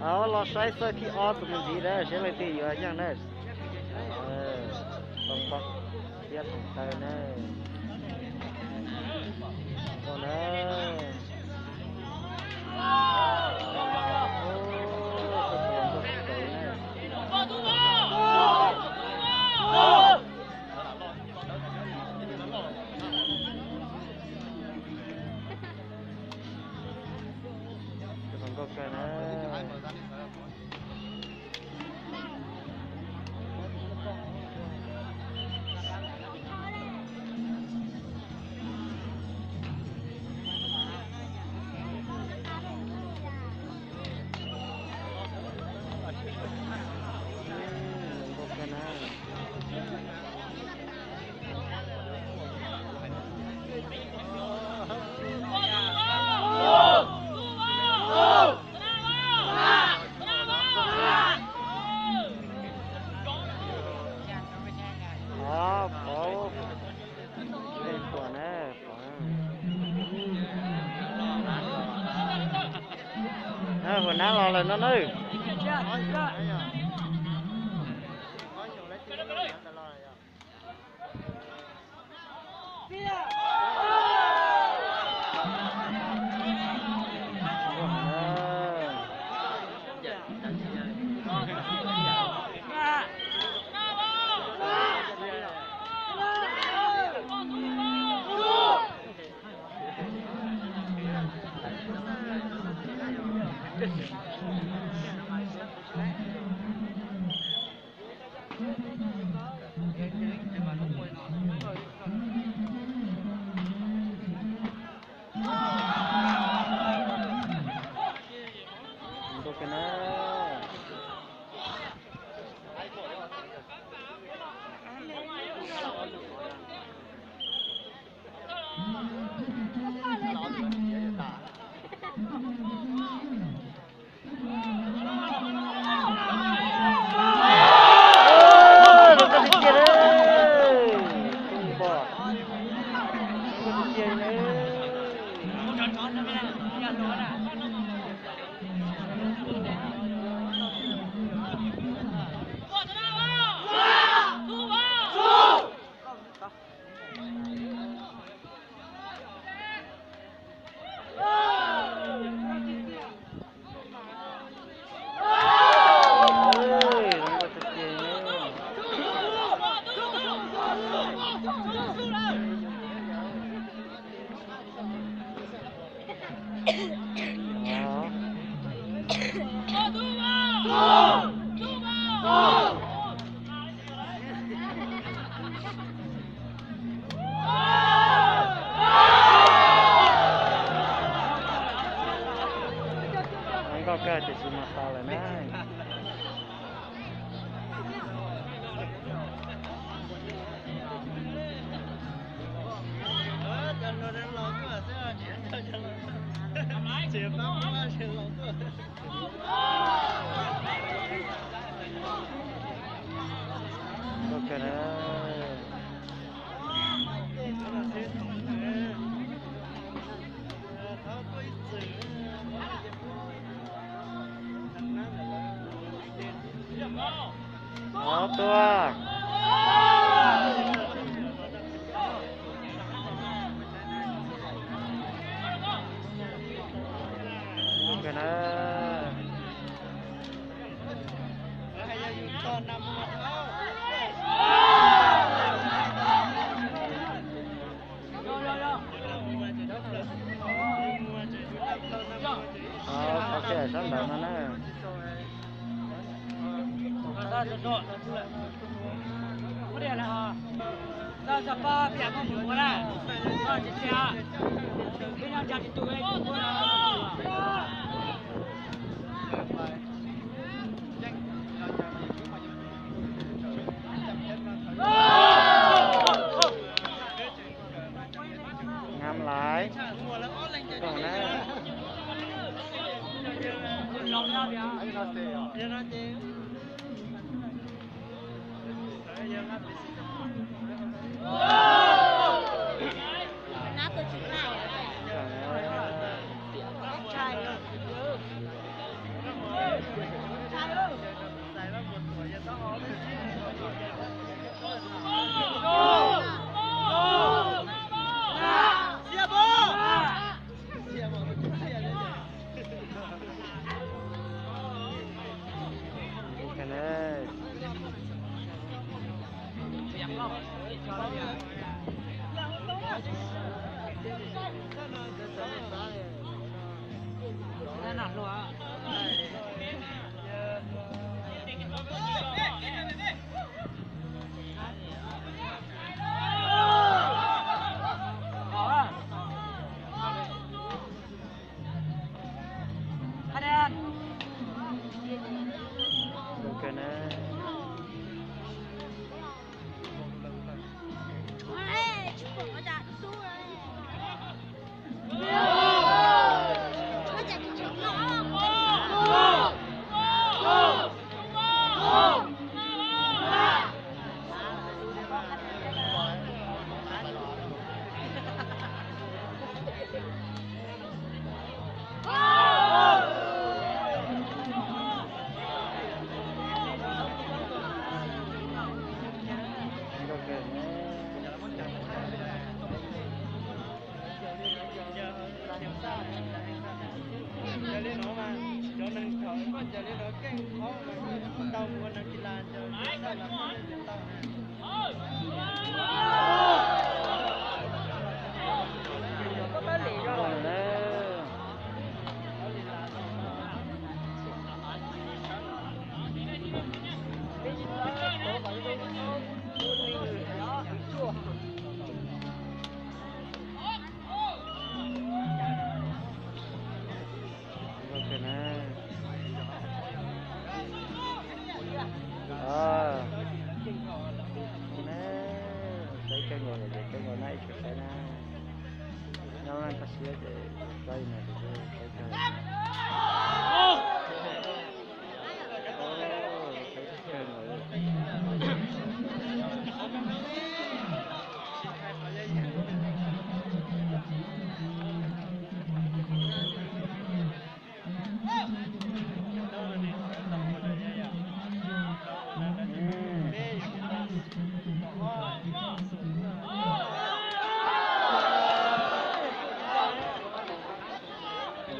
Los saib xav thib ob tus mus ntxiv na, saib leej twg yuav yeej na. Tau npoj thiab tau taw na. Tau na. Nkauj kawg na. Nkauj kawg na. Pov, pov, pov na, pov. Huas nab los lawm no nawb. Nkauj kawg tiam sis mas tau lawm na. Ob tuaj. Kawg na. Qhov sab ntawd no na. Ngam laiv. Koom na. Saib coj nkaus lawm ces coj nkaus na, ib tsoom saib na. Nyob leej toj siab ces txawj na tus saib coj.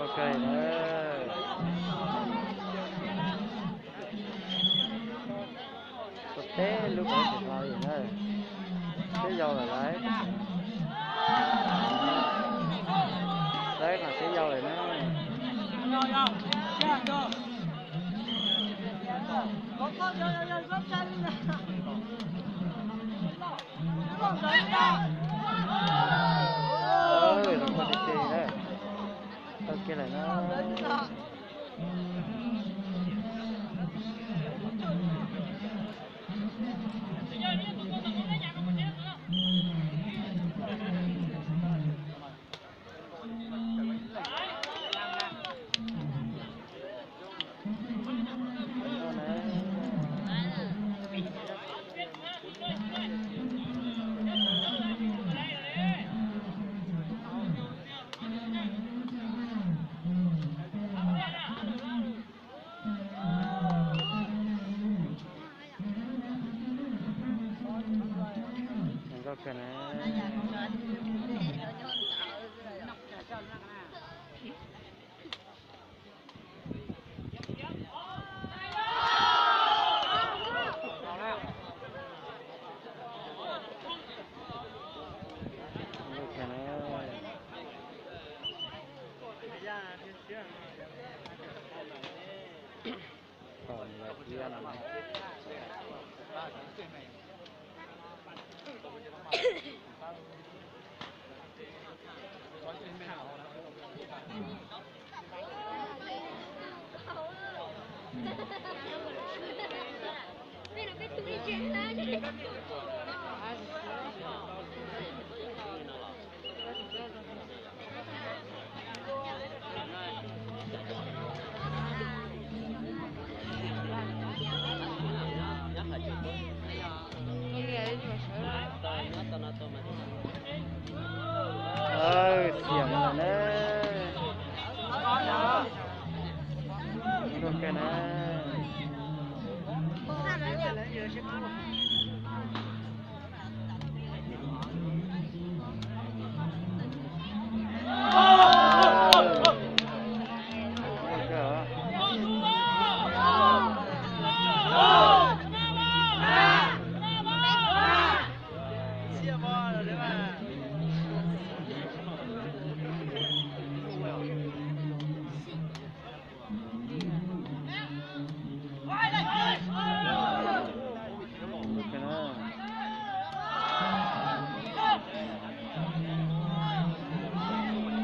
Ua kawg na. Ua teb lub qhov tsis hlo li na. Twb yau lawm lauj. Saib qhov twb yau lawm na. Zoo nkauj tiag tiag na. Tau kiag lawm na. Zoo nkauj kawg na. Zoo nkauj kawg na. Tom lawm thiab no. Xiam lawm na. Zoo nkauj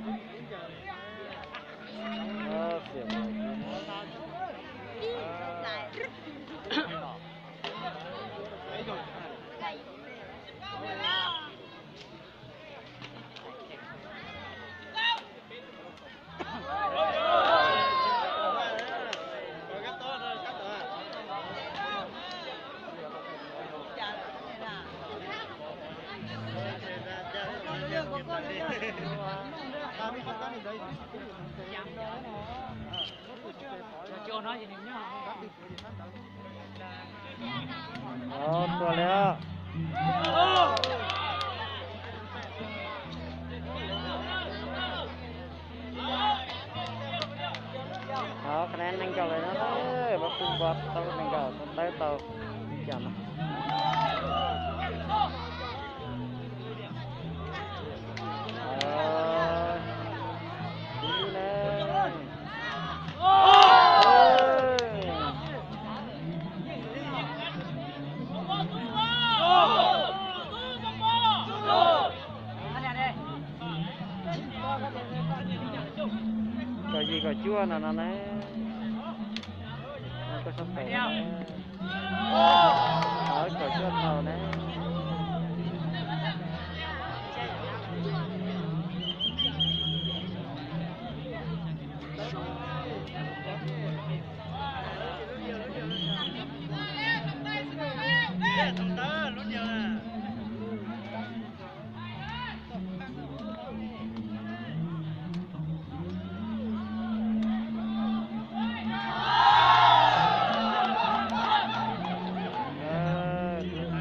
kawg na. Ov, tuaj li os. Ov, qhov no nees nkaum lawm no, Vaj Pub Npov tau nees nkaum, tau tawb tau li cas no. Kaum yim kaum cuaj no no na. Koj sab pem no na. Kaum cuaj tau na.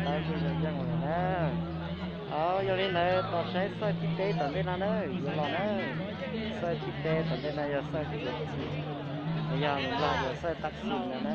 Tawb kuj zoo yeej lawm na. Au, yog li ntawd tos saib xaj thib peb tom ntej no na, yuav los na. Xaj thib peb tom ntej no yog xaj cuav txim, yog Nplog yog xaj taxi no na.